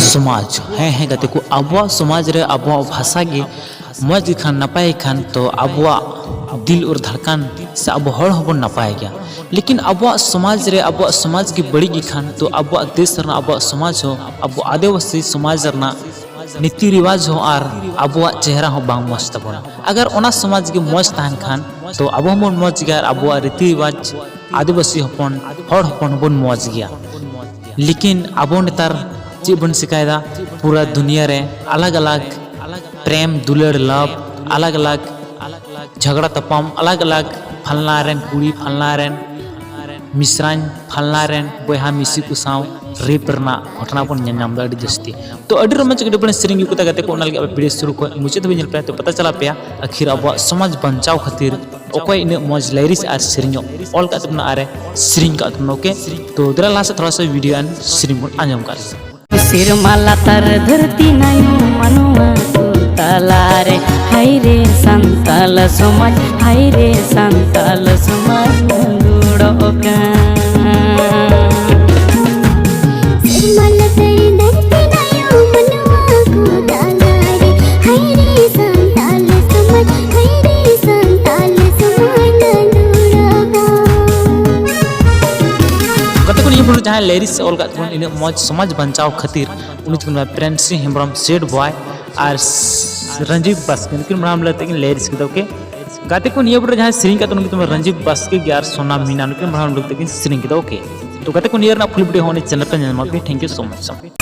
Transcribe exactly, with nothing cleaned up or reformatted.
ᱥᱚᱢᱟᱡᱽ᱾ ᱦᱮᱸ, ᱦᱮᱸ, ᱜᱟᱛᱮ ᱠᱚ, ᱟᱵᱚᱣᱟᱜ ᱥᱚᱢᱟᱡᱽ ᱨᱮ ᱟᱵᱚᱣᱟᱜ ᱵᱷᱟᱥᱟ ᱜᱮ ᱢᱚᱡᱽ ᱜᱮ ᱠᱷᱟᱱ, ᱱᱟᱯᱟᱭ ᱜᱮ ᱠᱷᱟᱱ, ᱛᱚ ᱟᱵᱚᱣᱟᱜ ᱫᱤᱞ ᱟᱨ ᱫᱷᱟᱲᱠᱟᱱ ᱥᱮ ᱟᱵᱚ ᱦᱚᱲ ᱦᱚᱸᱵᱚᱱ ᱱᱟᱯᱟᱭ ᱜᱮᱭᱟ᱾ ᱞᱮᱠᱤᱱ ᱟᱵᱚᱣᱟᱜ ᱥᱚᱢᱟᱡᱽ ᱨᱮ ᱟᱵᱚᱣᱟᱜ ᱥᱚᱢᱟᱡᱽ ᱜᱮ ᱵᱟᱹᱲᱤᱡ ᱜᱮ ᱠᱷᱟᱱ, ᱛᱚ ᱟᱵᱚᱣᱟᱜ ᱫᱮᱥ ᱨᱮᱱᱟᱜ ᱟᱵᱚᱣᱟᱜ ᱥᱚᱢᱟᱡᱽ ᱦᱚᱸ, ᱟᱵᱚ ᱟᱹᱫᱤᱵᱟᱹᱥᱤ ᱥᱚᱢᱟᱡᱽ ᱨᱮᱱᱟᱜ ᱱᱤᱛᱤ ᱨᱤᱣᱟᱡᱽ ᱦᱚᱸ ᱟᱨ ᱟᱵᱚᱣᱟᱜ ᱪᱮᱦᱨᱟ ᱦᱚᱸ ᱵᱟᱝ ᱢᱚᱡᱽ ᱛᱟᱵᱚᱱᱟ᱾ ᱟᱜᱟᱨ ᱚᱱᱟ ᱥᱚᱢᱟᱡᱽ ᱜᱮ ᱢᱚᱡᱽ ᱛᱟᱦᱮᱱ ᱠᱷᱟᱱ, ᱛᱚ ᱟᱵᱚ ᱦᱚᱸᱵᱚᱱ ᱢᱚᱡᱽ ᱜᱮᱭᱟ ᱟᱨ ᱟᱵᱚᱣᱟᱜ ᱨᱤᱛᱤ ᱨᱤᱣᱟᱡᱽ, ᱟᱹᱫᱤᱵᱟᱹᱥᱤ ᱦᱚᱯᱚᱱ, ᱦᱚᱲ ᱦᱚᱯᱚᱱ ᱦᱚᱸᱵᱚᱱ ᱢᱚᱡᱽ ᱜᱮᱭᱟ᱾ ᱞᱮᱠᱤᱱ ᱟᱵᱚ ᱱᱮᱛᱟᱨ ᱪᱮᱫ ᱵᱚᱱ ᱪᱤᱠᱟᱭᱮᱫᱟ? ᱯᱩᱨᱟᱹ ᱫᱩᱱᱤᱭᱟᱹ ᱨᱮ ᱟᱞᱟᱜᱽ ᱟᱞᱟᱜᱽ ᱯᱨᱮᱢ ᱫᱩᱞᱟᱹᱲ ᱞᱟᱵᱷ, ᱟᱞᱟᱜᱽ ᱟᱞᱟᱜᱽ ᱡᱷᱟᱜᱽᱲᱟ ᱛᱟᱯᱟᱢ, ᱟᱞᱟᱜᱽ ᱟᱞᱟᱜᱽ ᱯᱷᱟᱞᱱᱟ ᱨᱮᱱ ᱠᱩᱲᱤ, ᱯᱷᱟᱞᱱᱟ ᱨᱮᱱ ᱢᱤᱥᱨᱟᱧ, ᱯᱷᱟᱞᱱᱟ ᱨᱮᱱ ᱵᱚᱭᱦᱟ ᱢᱤᱥᱤ ᱠᱚ ᱥᱟᱶ ᱨᱮᱯ ᱨᱮᱱᱟᱜ ᱜᱷᱚᱴᱚᱱᱟ ᱵᱚᱱ ᱧᱮᱞ ᱧᱟᱢ ᱮᱫᱟ ᱟᱹᱰᱤ ᱡᱟᱹᱥᱛᱤ᱾ ᱛᱚ ᱟᱹᱰᱤ ᱨᱚᱢᱚᱡᱽ, ᱟᱹᱰᱤ ᱵᱚᱲᱮ ᱥᱮᱨᱮᱧ ᱟᱹᱜᱩ ᱠᱟᱛᱮ ᱜᱟᱛᱮ ᱠᱚ, ᱚᱱᱟ ᱞᱟᱹᱜᱤᱫ ᱟᱯᱮ ᱵᱷᱤᱰᱤᱭᱳ ᱥᱩᱨᱩ ᱠᱷᱚᱱ ᱢᱩᱪᱟᱹᱫ ᱫᱷᱟᱹᱵᱤᱡ ᱧᱮᱞ ᱯᱮ, ᱛᱚ ᱯᱟᱛᱟ ᱪᱟᱞᱟᱜ ᱯᱮᱭᱟ ᱟᱹᱠᱷᱤᱨ ᱟᱵᱚᱣᱟᱜ ᱥᱚᱢᱟᱡᱽ ᱵᱟᱧᱪᱟᱣ ᱠᱷᱟᱹᱛᱤᱨ ᱚᱠᱚᱭ ᱤᱱᱟᱹᱜ ᱢᱚᱡᱽ ᱞᱟᱭᱨᱤᱥ ᱟᱨ ᱥᱮᱨᱮᱧᱚᱜ ᱚᱞ ᱠᱟᱜ ᱛᱟᱵᱚᱱᱟ ᱟᱨᱮ ᱥᱮᱨᱮᱧ ᱠᱟᱜ ᱛᱟᱵᱚᱱᱟ, ᱳᱠᱮ? ᱛᱚ ᱫᱮᱞᱟ ᱞᱟᱦᱟ ᱥᱮᱫ ᱛᱷᱚᱲᱟ ᱥᱟ ᱵᱷᱤᱰᱤᱭᱳ ᱟᱨ ᱥᱮᱨᱮᱧ ᱵᱚᱱ ᱟᱸᱡᱚᱢ ᱠᱟᱜ ᱞᱮᱜᱮ᱾ ᱥᱮᱨᱢᱟ ᱞᱟᱛᱟᱨ ᱫᱷᱟᱹᱨᱛᱤ ᱱᱟᱭᱚᱢ ᱢᱟᱱᱣᱟ ᱠᱚ ᱛᱟᱞᱟᱨᱮ, ᱦᱟᱭ ᱨᱮ ᱥᱟᱱᱛᱟᱞ ᱥᱚᱢᱟᱡᱽ, ᱦᱟᱭ ᱨᱮ ᱥᱟᱱᱛᱟᱞ ᱥᱚᱢᱟᱡᱽ ᱫᱩᱲᱚᱜ ᱠᱟᱱ᱾ ᱥᱮᱨᱢᱟ ᱞᱟᱛᱟᱨ ᱫᱷᱟᱹᱨᱛᱤ ᱱᱟᱭᱚᱢ ᱢᱟᱱᱣᱟ ᱠᱚ ᱛᱟᱞᱟᱨᱮ, ᱦᱟᱭ ᱨᱮ ᱥᱟᱱᱛᱟᱞ ᱥᱚᱢᱟᱡᱽ, ᱦᱟᱭ ᱨᱮ ᱥᱟᱱᱛᱟᱞ ᱥᱚᱢᱟᱡᱽ ᱫᱩᱲᱚᱜ ᱠᱟᱱ᱾ ᱜᱟᱛᱮ ᱠᱚ, ᱱᱤᱭᱟᱹ ᱯᱩᱨᱟᱹ ᱡᱟᱦᱟᱸᱭ ᱞᱟᱭᱨᱤᱥ ᱚᱞ ᱠᱟᱜ ᱛᱟᱵᱚᱱ, ᱤᱱᱟᱹᱜ ᱢᱚᱡᱽ ᱥᱚᱢᱟᱡᱽ ᱵᱟᱧᱪᱟᱣ ᱠᱷᱟᱹᱛᱤᱨ ᱩᱱᱤ ᱫᱚᱠᱚ ᱢᱮᱛᱟᱭᱟ ᱯᱨᱮᱢᱥᱤ ᱦᱮᱢᱵᱨᱚᱢ, ᱥᱮᱴ ᱵᱚᱭ ᱟᱨ ᱨᱚᱧᱡᱤᱛ ᱵᱟᱥᱠᱮ, ᱱᱩᱠᱤᱱ ᱢᱟᱲᱟᱝ ᱞᱟᱹᱭ ᱛᱮᱠᱤᱱ ᱞᱟᱭᱨᱤᱥ ᱠᱮᱫᱟ, ᱳᱠᱮ? ᱜᱟᱛᱮ ᱠᱚ, ᱱᱤᱭᱟᱹ ᱯᱚᱨᱮ ᱡᱟᱦᱟᱸᱭ ᱥᱮᱨᱮᱧ ᱠᱟᱜ ᱛᱟᱵᱚᱱᱟ, ᱩᱱᱤ ᱫᱚ ᱨᱚᱧᱡᱤᱛ ᱵᱟᱥᱠᱮ ᱜᱮ ᱟᱨ ᱥᱳᱱᱟ ᱢᱤᱱᱟ, ᱱᱩᱠᱤᱱ ᱢᱟᱲᱟᱝ ᱞᱟᱹᱭ ᱛᱮᱠᱤᱱ ᱥᱮᱨᱮᱧ ᱠᱮᱫᱟ, ᱳᱠᱮ? ᱛᱚ ᱜᱟᱛᱮ ᱠᱚ, ᱱᱤᱭᱟᱹ ᱨᱮᱱᱟᱜ ᱯᱷᱩᱞ ᱵᱷᱤᱰᱤᱭᱳ ᱦᱚᱸ ᱩᱱᱤ ᱪᱮᱱᱮᱞ ᱯᱮ ᱧᱮᱞ ᱧᱟᱢᱟ, okay? Thank you so much᱾